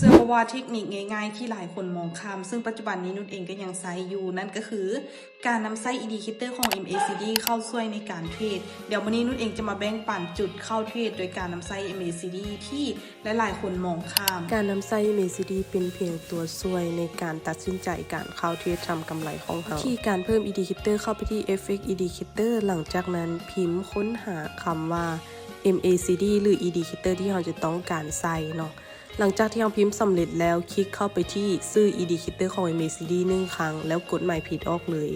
ເຊື່ອບໍ່ວ່າເທັກນິກງ່າຍໆທີ່ຫຼາຍຄົນມອງຂ້າມ ເຊິ່ງປັດຈຸບັນນີ້ນຸດເອງກໍຍັງໃຊ້ຢູ່ ນັ້ນກໍຄືການນຳໃຊ້ Indicator ຂອງ MACD ເຂົ້າຊ່ວຍໃນການເທຣດ. ດຽວມື້ນີ້ນຸດເອງຈະມາແບ່ງປັນຈຸດເຂົ້າເທຣດໂດຍການນຳໃຊ້ MACD ທີ່ຫຼາຍໆຄົນມອງຂ້າມ. ການນຳໃຊ້ MACD ເປັນພຽງຕົວຊ່ວຍໃນການຕັດສິນໃຈການເຂົ້າເທຣດທຳກຳໄລຂອງເຮົາ. ວິທີການເພີ່ມ Indicator ເຂົ້າໄປທີ່ FX Indicator ຫຼັງຈາກນັ້ນພິມຄົ້ນຫາຄຳວ່າ MACD ຫຼື Indicator ທີ່ເຮົາຈະຕ້ອງການໃສ່ເນາະ. ຫຼັງຈາກທີ່ເຮົາພິມສຳເລັດແລ້ວ ຄລິກເຂົ້າໄປທີ່ຊື່ Indicator ຂອງ MACD ໜຶ່ງຄັ້ງ ແລ້ວກົດໝາຍຜິດອອກເລີຍ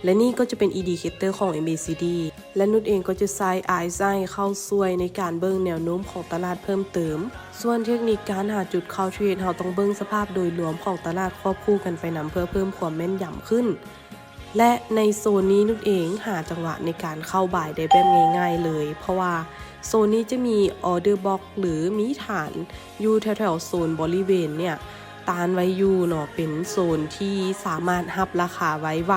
ແລະນີ້ກໍຈະເປັນ Indicator ຂອງ MACD ແລະນຸດເອງກໍຈະໃຊ້ Eyesight ເຂົ້າຊ່ວຍໃນການເບິ່ງແນວໂນ້ມຂອງຕະຫຼາດເພີ່ມເຕີມ. ສ່ວນເທັກນິກການຫາຈຸດເຂົ້າເທຣດ ເຮົາຕ້ອງເບິ່ງສະພາບໂດຍລວມຂອງຕະຫຼາດຄວບຄູ່ກັນໄປນຳ ເພື່ອເພີ່ມຄວາມແມ່ນຢຳຂຶ້ນ. ແລະໃນໂຊນນີ້ນຸດເອງຫາຈັງຫວະໃນການເຂົ້າບາຍໄດ້ແບບງ່າຍໆເລີຍ ເພາະວ່າໂຊນນີ້ຈະມີ order block ຫຼືມີຖານຢູ່ແຖວໆໂຊນບໍລິເວນເນີ້ຍຕ້ານໄວ້ຢູ່ເນາະ ເປັນໂຊນທີ່ສາມາດຮັບລາຄາໄວ້ໄຫວ.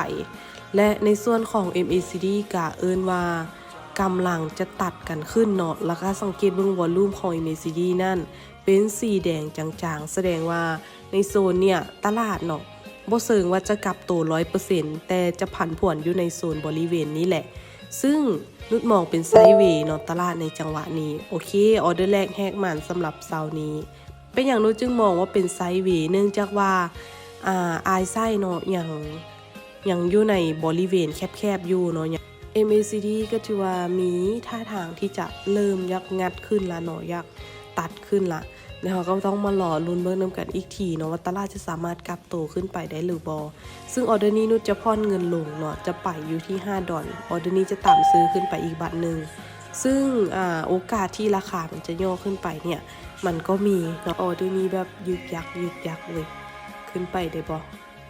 ແລະໃນສ່ວນຂອງ MACD ກະເອີ້ນວ່າກຳລັງຈະຕັດກັນຂຶ້ນເນາະ ແລ້ວກໍສັງເກດເບິ່ງ volume ຂອງ MACD ນັ້ນ ເປັນສີແດງຈາງໆ ສະແດງວ່າໃນໂຊນເນີ້ຍຕະຫຼາດເນາະ ບໍ່ເຊີງວ່າຈະກັບໂຕຮ້ອຍເປີເຊັນ ແຕ່ຈະຜັນຜວນຢູ່ໃນໂຊນບໍລິເວນນີ້ແຫຼະ ຊຶ່ງນຸດມອງເປັນໄຊເວເນາະ ຕະຫຼາດໃນຈັງຫວະນີ້. ໂອເຄ ອອເດີແລກແຫກໝານສຳລັບເຊົ້ານີ້. ເປັນຫຍັງນຸດຈຶ່ງມອງວ່າເປັນໄຊເວ? ເນື່ອງຈາກວ່າ ອາ Eyesight ເນາະ ຍັງ ຍັງຢູ່ໃນບໍລິເວນແຄບໆຢູ່ເນາະ. MACD ກໍຖືວ່າມີທ່າທາງທີ່ຈະເລີ່ມຢາກງັດຂຶ້ນລະເນາະ ຢາກຕັດຂຶ້ນລະ ແລ້ວເຮົາກໍຕ້ອງມາລໍລຸ້ນເບິ່ງນຳກັນອີກທີເນາະ ວ່າຕະຫຼາດຈະສາມາດກັບໂຕຂຶ້ນໄປໄດ້ຫຼືບໍ່. ຊຶ່ງອອເດີນີ້ນຸດຈະຜ່ອນເງິນລົງເນາະ ຈະໄປຢູ່ທີ່ຫ້າດອນ ອອເດີນີ້ຈະຕາມຊື້ຂຶ້ນໄປອີກບາດໜຶ່ງ. ຊຶ່ງ ອາ ໂອກາດທີ່ລາຄາມັນຈະຫຍໍ້ຂຶ້ນໄປເນີ້ຍ ມັນກໍມີເນາະ. ອອເດີນີ້ແບບຍຶກຍັກ ຍຶກຍັກເລີຍ ຂຶ້ນໄປໄດ້ບໍ່?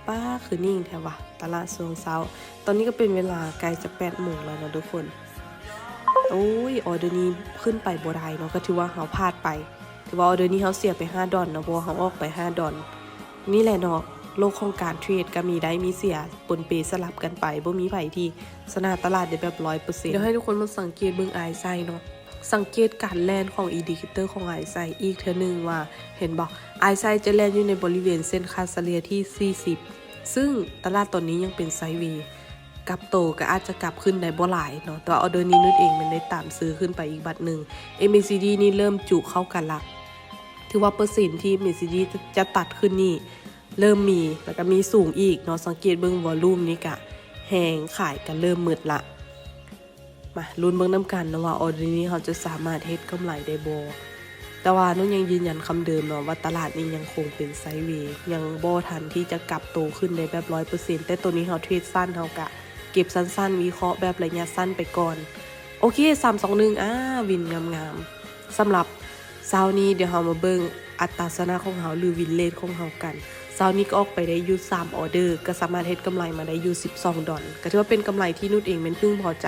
ປ້າ ຄືນິ່ງແທ້ວະ ຕະຫຼາດຊ່ວງເຊົ້າ. ຕອນນີ້ກໍເປັນເວລາໃກ້ຈະແປດໂມງແລ້ວເນາະທຸກຄົນ. ໂອ້ຍ ອອເດີນີ້ຂຶ້ນໄປບໍ່ໄດ້ເນາະ ກໍຖືວ່າເຮົາພາດໄປ. ຖືວ່າອອເດີນີ້ເຮົາເສຍໄປຫ້າດອນເນາະ ເພາະວ່າເຮົາອອກໄປຫ້າດອນ. ນີ້ແຫຼະເນາະ ໂລກຂອງການເທຣດກໍມີໄດ້ມີເສຍ ປົນເປສະຫຼັບກັນໄປ ບໍ່ມີໃຜທີ່ຊະນະຕະຫຼາດໄດ້ແບບຮ້ອຍເປີເຊັນ. ດຽວໃຫ້ທຸກຄົນມາສັງເກດເບິ່ງ Eyesight ເນາະ. ສັງເກດການແລ່ນຂອງ Indicator ຂອງ Eyesight ອີກເທື່ອໜຶ່ງວ່າ ເຫັນບໍ່? Eyesight ຈະແລ່ນຢູ່ໃນບໍລິເວນເສັ້ນຄ່າສະເລ່ຍທີສີ່ສິບ ຊຶ່ງຕະຫຼາດຕອນນີ້ຍັງເປັນໄຊເວ ກັບໂຕກໍອາດຈະກັບຂຶ້ນໄດ້ບໍ່ຫຼາຍເນາະ ແຕ່ວ່າອອເດີນີ້ນຸດເອງແມ່ນໄດ້ຕາມຊື້ຂຶ້ນໄປອີກບາດໜຶ່ງ. MACD ນີ້ເລີ່ມຈຸເຂົ້າກັນລະ ຖືວ່າເປີເຊັນທີ່ MACD ຈະ ຈະຕັດຂຶ້ນນີ້ເລີ່ມມີ ແລ້ວກໍມີສູງອີກເນາະ. ສັງເກດເບິ່ງ volume ນີ້ກະແຮງຂາຍກໍເລີ່ມໝົດລະ. ມາລຸ້ນເບິ່ງນຳກັນເນາະວ່າ ອອເດີນີ້ເຮົາຈະສາມາດເຮັດກຳໄລໄດ້ບໍ່? ແຕ່ວ່ານຸດຍັງຢືນຢັນຄຳເດີມເນາະວ່າ ຕະຫຼາດນີ້ຍັງຄົງເປັນໄຊເວ ຍັງບໍ່ທັນທີ່ຈະກັບໂຕຂຶ້ນໄດ້ແບບຮ້ອຍເປີເຊັນ. ແຕ່ໂຕນີ້ເຮົາເທຣດສັ້ນ ເຮົາກະເກັບສັ້ນໆ ວິເຄາະແບບໄລຍະສັ້ນໄປກ່ອນ. ໂອເຄ ສາມ ສອງ ໜຶ່ງ ອາ ວິນງາມໆ. ສຳລັບເຊົ້ານີ້ ດຽວເຮົາມາເບິ່ງອັດຕາຊະນະຂອງເຮົາ ຫຼື win rate ຂອງເຮົາກັນ. ເຊົ້ານີ້ກໍອອກໄປໄດ້ຢູ່ສາມອອເດີ ກໍສາມາດເຮັດກຳໄລມາໄດ້ຢູ່ສິບສອງດອນ ກໍຖືວ່າເປັນກຳໄລທີ່ນຸດເອງແມ່ນເພິ່ງພໍໃຈ.